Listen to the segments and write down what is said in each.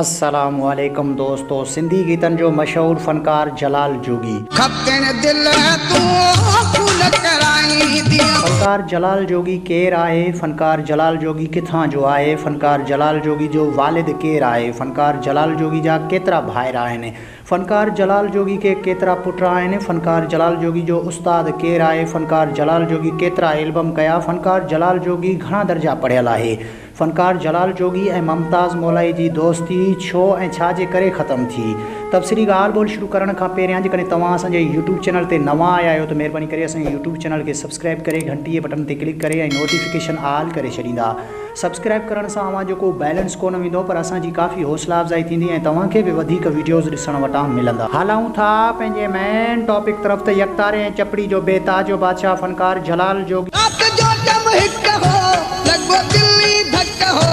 السلام عليڪم دوستو سنڌي گيتن جو مشهور فنڪار جلال جوڳي. کپين دل تون خون ڪرائيندين. فنڪار جلال جوڳي ڪير آهي؟ فنڪار جلال جوڳي ڪٿان جو آهي؟ فنڪار جلال جوڳي جو والد ڪير آهي؟ فنڪار جلال جوڳي جا ڪيترا ڀائر آهن؟ فنڪار جلال جوڳي کي ڪيترا پٽ آهن؟ فنڪار جلال جوڳي جو استاد ڪير آهي؟ فنڪار جلال جوڳي ڪيترا البم ڪيا؟ فنڪار جلال جوڳي گهڻا درجا پڙهيل آهي؟ فنڪار جلال جوڳي ۽ ممتاز مولائي جي دوستي ڇو ۽ ڇا جي ڪري ختم ٿي؟ تفصيلي ڳالهه ٻولهه شروع ڪرڻ کان پهريان جيڪڏهن توهان اسان جي يوٽيوب چينل تي نوان آيا آهيو ته مهرباني ڪري اسان جي يوٽيوب چينل کي سبسڪرائيب ڪري گهنٽي جي بٽڻ تي ڪلڪ ڪري ۽ نوٽيفڪيشن آل ڪري ڇڏيندا. سبسڪرائيب ڪرڻ سان اوهان جو ڪو بيلنس ڪونه ويندو پر اسان جي ڪافي حوصلا افزائي ٿيندي ۽ توهان کي به وڌيڪ وڊيوز ڏسڻ وٽان ملندا. هلون ٿا پنهنجي مين ٽاپڪ طرف ته يڪتاري ۽ چپڙي جو بي تاج و بادشاهه فنڪار جلال جوڳي. رات جو ڄم هڪ هو، لڳو دل ئي ڌڪ هو،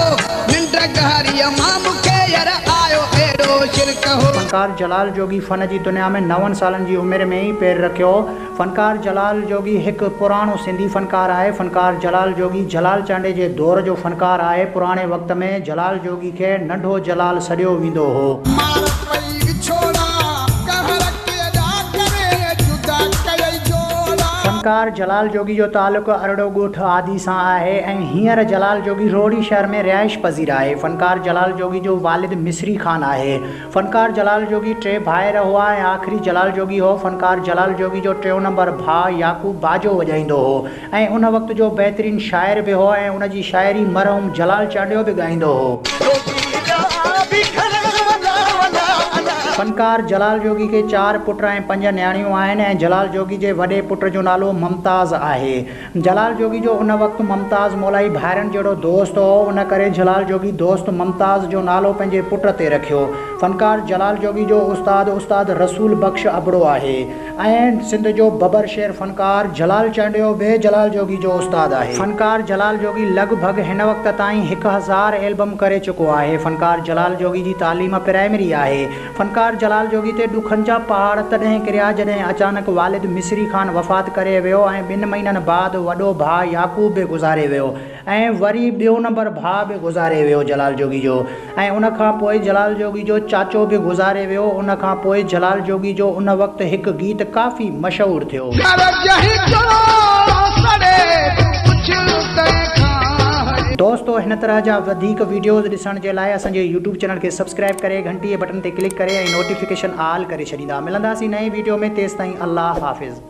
ننڊ گهاريء مان مون کي ير آيو اهڙو شرڪ هو. فنڪار جلال جوڳي فن جي دنيا ۾ نون سالن جي عمر ۾ ئي پير رکيو. فنڪار جلال جوڳي هڪ پراڻو سنڌي فنڪار آهي. فنڪار جلال جوڳي جلال چانڊيي جي دور جو فنڪار آهي. پراڻي وقت ۾ جلال جوڳي کي ننڍو جلال سڏيو ويندو هو. مار پئي وڇوڙا، قهر ڪيڏا ڪري جدا ڪيئي جوڙا. فنڪار جلال جوڳي جو تعلق ارڙو ڳوٺ آدي سان آهي ۽ هينئر جلال جوڳي روهڙي شهر ۾ رهائش پذير آهي. فنڪار جلال جوڳي جو والد مصري خان آهي. فنڪار جلال جوڳي ٽي ڀائر هئا ۽ آخري جلال جوڳي هو. فنڪار جلال جوڳي جو ٽيون نمبر ڀاء يعقوب باجو وڄائيندو هو ۽ ان وقت جو بهترين شاعر به هو ۽ ان جي شاعري مرحوم جلال چانڊيو به ڳائيندو هو. فنڪار جلال جوڳي کي چار پٽ ۽ پنج نياڻيون آهن ۽ جلال جوڳي جي وڏي پٽ جو نالو ممتاز آهي. جلال جوڳي جو ان وقت ممتاز مولائي ڀائرن جهڙو دوست هو، ان ڪري جلال جوڳي دوست ممتاز جو نالو پنهنجي پٽ تي رکيو. فنڪار جلال جوڳي جو استاد استاد رسول بخش ابڙو آهي ۽ سنڌ جو ببر شير فنڪار جلال چانڊيو به جلال جوڳي جو استاد آهي. فنڪار جلال جوڳي لڳ ڀڳ هن وقت تائين 1000 البم ڪري چڪو آهي. فنڪار جلال جوڳي جي تعليم پرائمري آهي. فنڪار جلال جوڳي تي ڏکن جا پهاڙ تڏهن ڪريا جڏهن اچانڪ والد مصري خان وفات ڪري ويو ۽ ٻن مهينن بعد وڏو ڀاء يعقوب به گذاري ويو ۽ وري ٻيو نمبر ڀاء به گذاري ويو جلال جوڳي جو ۽ ان کان پوء جلال جوڳي جو چاچو به گذاري ويو ان کان پوء جلال جوڳي جو ان وقت هڪ گيت ڪافي مشهور ٿيو. گهر جنهن جو سڙي تون پڇ تنهن کان. دوستو هن طرح جا وڌيڪ وڊيوز ڏسڻ جي لاء اسان جي يوٽيوب چينل کي سبسڪرائب ڪري گهنٽي جي بٽڻ تي ڪلڪ ڪري ۽ نوٽيفڪيشن آل ڪري ڇڏيندا ملنداسين نئين وڊيو ۾ تيستائين الله حافظ.